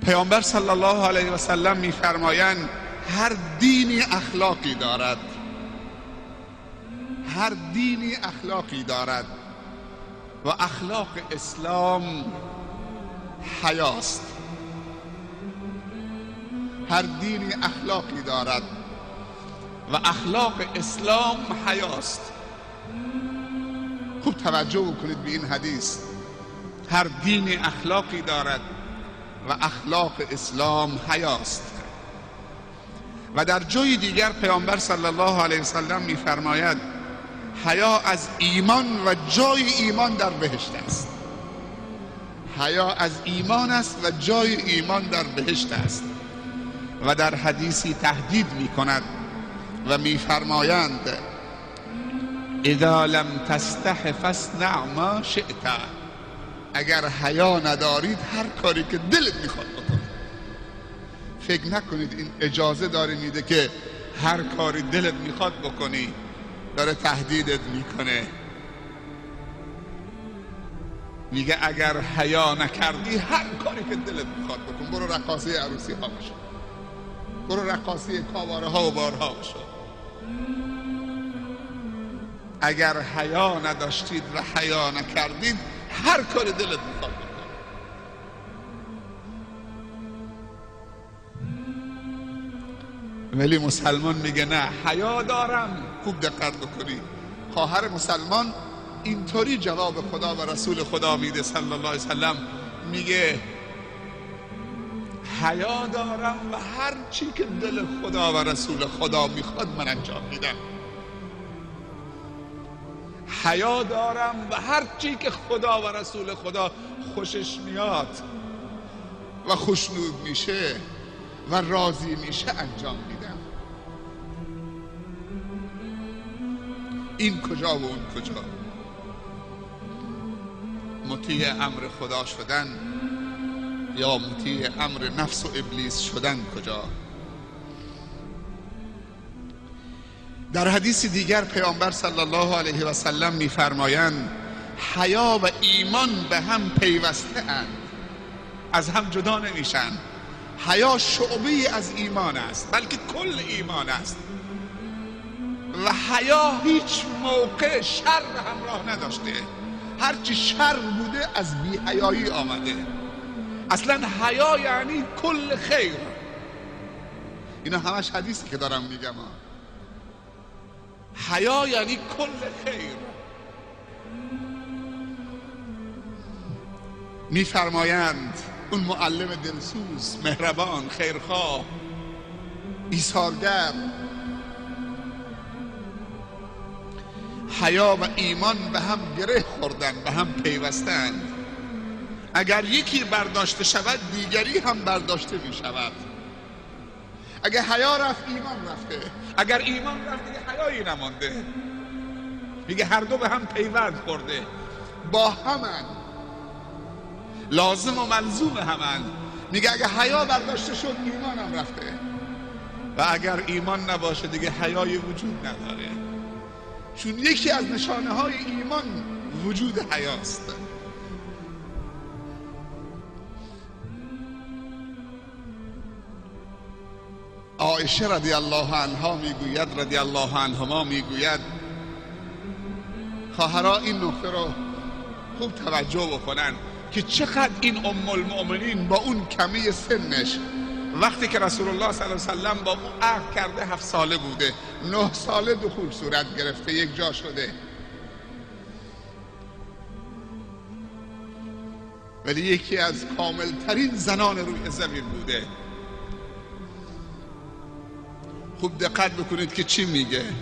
Паёмбар саллаллоҳу алайҳи васаллам мефармоянд: ҳар дине ахлоқе дорад, ҳар дине ахлоқе дорад ва ахлоқи ислом ҳаёст. Ҳар дине ахлоқе дорад ва ахлоқи ислом ҳаёст. Хуб таваҷҷӯҳ кунед ба ин ҳадис. Ҳар дине ахлоқе дорад ва ахлоқи ислом ҳаёст. Ва дар ҷои дигар Паёмбар саллаллоҳу алайҳи васаллам мефармояд: ҳаё аз имон ва ҷои имон дар биҳишт аст. Ҳаё аз имон аст ва ҷои имон дар биҳишт аст. Ва дар ҳадисе таҳдид мекунад ва мефармоянд: إذا لم تستح فاصنع ما شئت. Агар ҳаё надоред, ҳар коре ки дилат мехоҳад бикун. Фикр накунед ин иҷоза дорӣ медиҳад ки ҳар кори дилат мехоҳад бикунӣ. Дорад таҳдидат мекунад. Мегӯяд агар ҳаё накардӣ, ҳар коре ки дилат мехоҳад бикун. Бирав раққосаи арӯсиҳо бош, бирав раққосаи кабареҳо ва барҳо бош. Агар ҳаё надоштед ва ҳаё накардед, ҳар кори дилат мехоҳад бикун. Вале мусулмон мегӯяд: не, ҳаё дорам. Хуб диққат бикунед, хоҳари мусулмон интаври ҷавоби Худо ва Расули Худо медиҳад саллаллоҳу алайҳи васаллам. Мегӯяд: ҳаё дорам ва ҳар чӣ ки дили Худо ва Расули Худо мехоҳад, ман анҷом медиҳам. Ҳаё дорам ва ҳар чӣ ки Худо ва Расули Худо хушаш меояд ва хушнуд мешавад ва розӣ мешавад, анҷом медиҳам. Ин куҷо ва он куҷо? Мутеи амри Худо шудан ё мутеи амри нафс ва иблис шудан куҷо? Дар ҳадиси дигар Паёмбар саллаллоҳу алайҳи васаллам мефармоянд: ҳаё ва имон ба ҳам пайвастаанд, аз ҳам ҷудо намешаванд. Ҳаё шӯъбае аз имон аст, балки кулли имон аст. Ва ҳаё ҳеҷ мавқеъ шар ҳамроҳ надоштааст. Ҳарчи шар будааст, аз беҳаёӣ омадааст. Асло ҳаё яъне кулли хайр. Инҳо ҳамаш ҳадисе ки дорам мегӯям. Ҳаё яъне кулли хайр. Мефармоянд он муаллими дилсӯз, меҳрабон, хайрхоҳ, эсоргар: ҳаё ва имон ба ҳам гиреҳ хӯрданд, ба ҳам пайвастаанд. Агар яке бардошта шавад, дигаре ҳам бардошта мешавад. Агар ҳаё рафт, имон рафта. Агар имон рафт, дигар ҳаёе намонда. Мегӯяд ҳар ду ба ҳам пайванд хӯрда, бо ҳаманд, лозим ва малзум ҳаманд. Мегӯяд агар ҳаё бардошта шуд, имон ҳам рафта. Ва агар имон набошад, дигар ҳаёе вуҷуд надорад. Чун яке аз нишонаҳои имон вуҷуди ҳаёст. Оиша радиаллоҳу анҳо мегӯяд, радиаллоҳу анҳумо мегӯяд, хоҳарҳо ин нуқтаро хуб таваҷҷӯҳ бикунанд ки чақадр ин Уммулмӯъминин бо он камии синнаш, вақте ки Расулуллоҳ саллаллоҳу алайҳи васаллам бо ӯ аҳд карда, 7 сола буда, 9 сола духул сурат гирифта, якҷо шуда, вале яке аз комилтарин занони рӯи замин буда. Хуб диққат бикунед ки чӣ мегӯяд.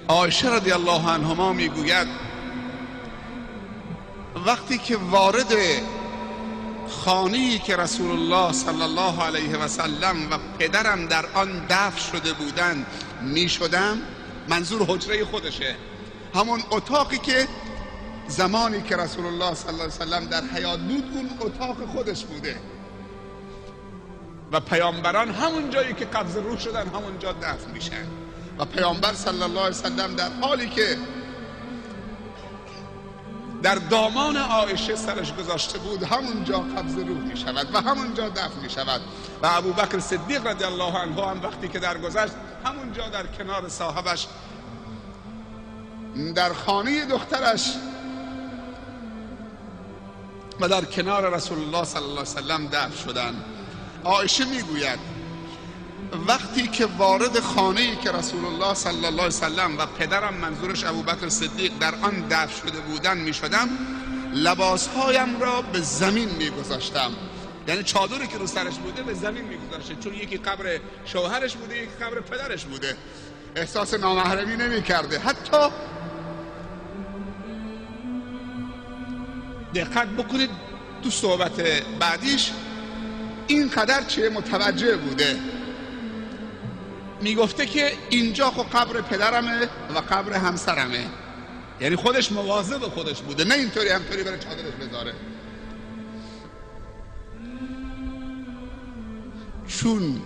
Оиша радиаллоҳу анҳумо мегӯяд: вақте ки вориди хонае ки Расулуллоҳ саллаллоҳу алайҳи васаллам ва падарам дар он дафн шуда буданд мешудам, манзур ҳуҷраи худаше, ҳамон утоқе ки замоне ки Расулуллоҳ саллаллоҳу алайҳи васаллам дар ҳаёт буд, он утоқи худаш буда ва паёмбарон ҳамон ҷое ки қабзи рӯҳ шуданд, ҳамон ҷо дафн мешаванд. Ва Паёмбар саллаллоҳу алайҳи васаллам дар ҳоле ки در دامان عایشه سرش گذاشته بود، همونجا قبض روح می شود و همونجا دفن می شود. و ابوبکر صدیق رضی الله عنه هم وقتی که درگذشت، همونجا در کنار صاحبش در خانه دخترش و در کنار رسول الله صلی الله علیه وسلم دفن شدند. عایشه میگوید وقتی که وارد خانه‌ای که رسول الله صلی الله علیه وسلم و پدرم، منظورش ابوبکر صدیق، در آن دفن شده بودن میشدم، لباسهایم را به زمین میگذاشتم. یعنی چادری که رو سرش بوده به زمین میگذاشته، چون یکی قبر شوهرش بوده، یکی قبر پدرش بوده. احساس نامحرمی نمیکرده. حتی دقت بکنید تو صحبت بعدیش اینقدر چه متوجه بوده، میگفته که اینجا خب قبر پدرمه و قبر همسرمه. یعنی خودش مواظب خودش بوده، نه اینطوری همطوری برای چادرش بذاره. چون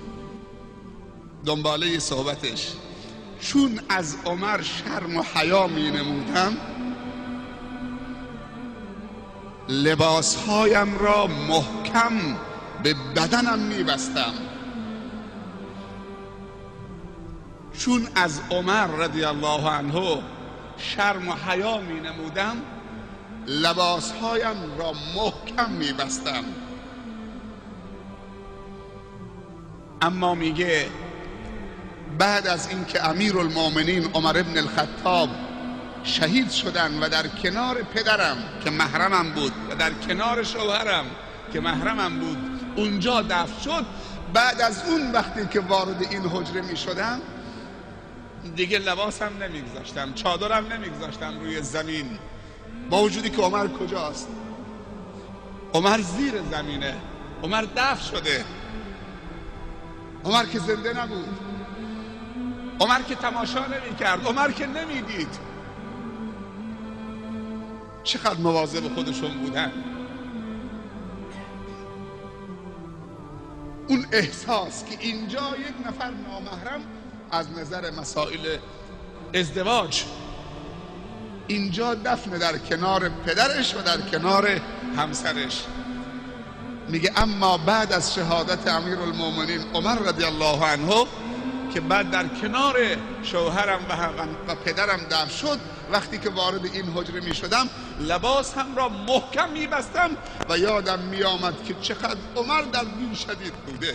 دنباله صحبتش، چون از عمر شرم و حیا می نمودم، لباسهایم را محکم به بدنم می بستم. چون از عمر رضی الله عنه شرم و حیا می نمودم، لباسهایم را محکم می بستم. اما میگه بعد از اینکه امیرالمومنین عمر ابن الخطاب شهید شدن و در کنار پدرم که محرمم بود و در کنار شوهرم که محرمم بود اونجا دفن شد، بعد از اون وقتی که وارد این حجره می شدم دیگه لباسم نمیگذاشتم، چادرم نمیگذاشتم روی زمین. با وجودی که عمر کجاست؟ عمر زیر زمینه، عمر دفن شده، عمر که زنده نبود، عمر که تماشا نمی کرد، عمر که نمی دید. چقدر مواظب خودشون بودن. اون احساس که اینجا یک نفر نامحرم از نظر مسائل ازدواج اینجا دفن در کنار پدرش و در کنار همسرش. میگه اما بعد از شهادت امیرالمومنین عمر رضی الله عنه که بعد در کنار شوهرم و پدرم دفن شد، وقتی که وارد این حجره می شدم لباس هم را محکم می بستم و یادم می آمد که چقدر عمر در دین شدید بوده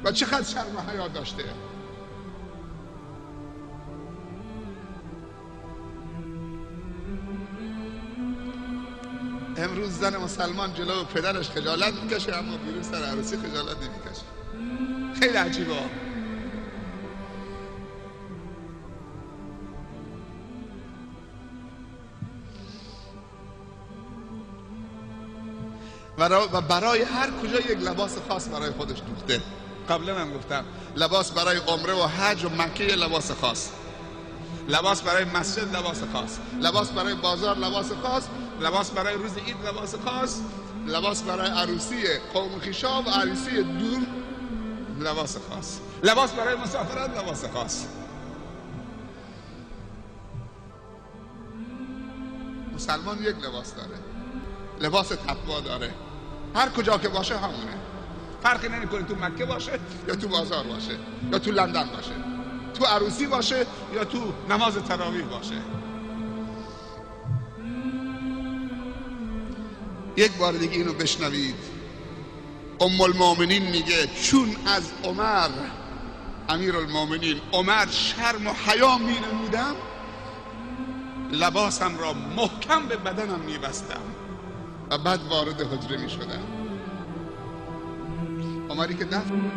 و چقدر شرم و حیا داشته. امروز زن مسلمان جلو پدرش خجالت میکشه، اما بیرون سر عروسی خجالت نمیکشه. خیلی عجیبه. و برای هر کجا یک لباس خاص برای خودش دوخته. قبلا هم گفتم لباس برای عمره و حج و مکه لباس خاص، لباس برای مسجد لباس خاص، لباس برای بازار لباس خاص، لباس برای روز عید لباس خاص، لباس برای عروسی قوم خویشا و عروسی دور لباس خاص، لباس برای مسافرت لباس خاص. مسلمان یک لباس داره، لباس تقوا داره، هر کجا که باشه همونه، فرقی نمیکنه تو مکه باشه یا تو بازار باشه یا تو لندن باشه، تو عروسی باشه یا تو نماز تراویح باشه. یک بار دیگه اینو بشنوید. ام المؤمنین میگه چون از عمر امیرالمؤمنین عمر شرم و حیا مینمودم، لباسم را محکم به بدنم میبستم و بعد وارد حجره میشدم. عمری که دفن